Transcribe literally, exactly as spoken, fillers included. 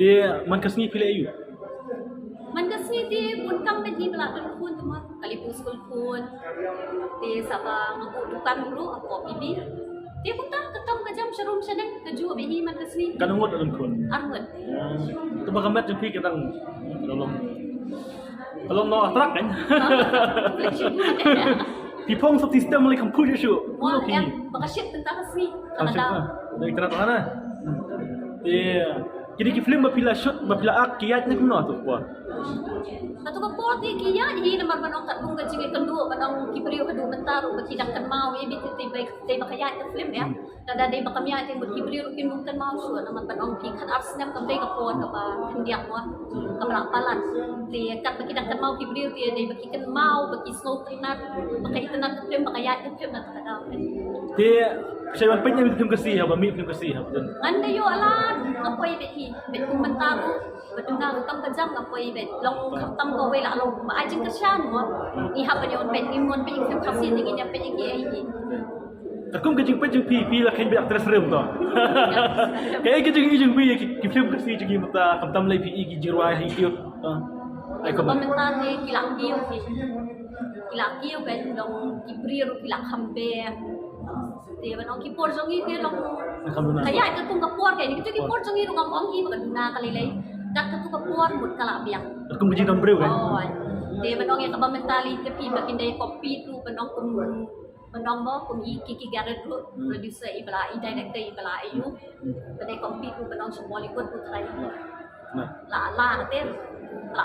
Te man ka sngi phi leh aïu? Man ka sngi te bun kam bad hi ba la don khun te ma. Kali pun skul khun. Te sa ba nga buh dukan ruh ha Pop P B. Te kumta ka kam ka jam sha rum sha neng, ka juh bad hi man ka sngi. Katno ngut la don khun? Ar ngut. Te ba ka met jong phi ka dang ka long, ka long noh trak kan? Phi phong sa system lei kam phu shuh shuh. Wah, em, ba ka shit tang ka sngi. Ka shit, ah. Dei tang na. Te kine ki film ba phi la shoot, ba phi la act, ki ïaid na kumno tu por? Katu ka por te ki ïaid hi namar ban ong katkum ka jingïakynduh ban ong ki briew haduh mynta ruh ba ki dang kynmaw ïa bit te ba, te ba ka ïaid ka film ïa. Lada dei ba kam ïaid te mut ki briew ruh kin bym kynmaw shuh namar ban ong ki khat ar snem kam dei ka por kaba khyndiat mo, kaba la palat. Te kat ba ki dang kynmaw ki briew te dei ba ki kynmaw, ba ki sngewtynnat, ba ka itynnat ka film, ba ka ïaid ka film na ka daw. Te shai wan peit ïa film Khasi ha, ba mih film Khasi ha, ba don. Ngan da ïoh ala nga poi bad hi, bad kum mynta ruh ba duna ka kam ka jam nga poi bad long khamtam kawei la long ba ai jingkyrshan mo. Ngi hap ban ïoh peit, ngi mon peit film Khasi te ngin ïa peit ïa ki ei ki. Katkum ka jingpeit jong phi, phi la kheiñ bad actress rim to. Kaei ka jingïohi jong phi ïa ki, ki film Khasi jong ngi mynta, khamtam lei phi i ki jingrwai ha YouTube. Ai ka ba mynta te ki la kiew ki, ki la kiew bad long ki briew ruh ki la kham bha. Te ban ong ki por jong ngi te long. Ka ïaid katkum ka por, kaei kito ki por jong ngi ruh ngam ong hi ba ka duna ka lei lei. Kat katu ka por mut ka la biang. Katkum ka jingdon briew kan? Oh. Te ban ong ïa kaba mynta lei te phi ba kin dei compete ruh ban ong kum, ban ong mo kum i Kiki Garrett ruh, producer i ba la, i director i ba la, i u. Ban dei compete ruh ban ong sha Bollywood ruh trai. Nah. La, la te. La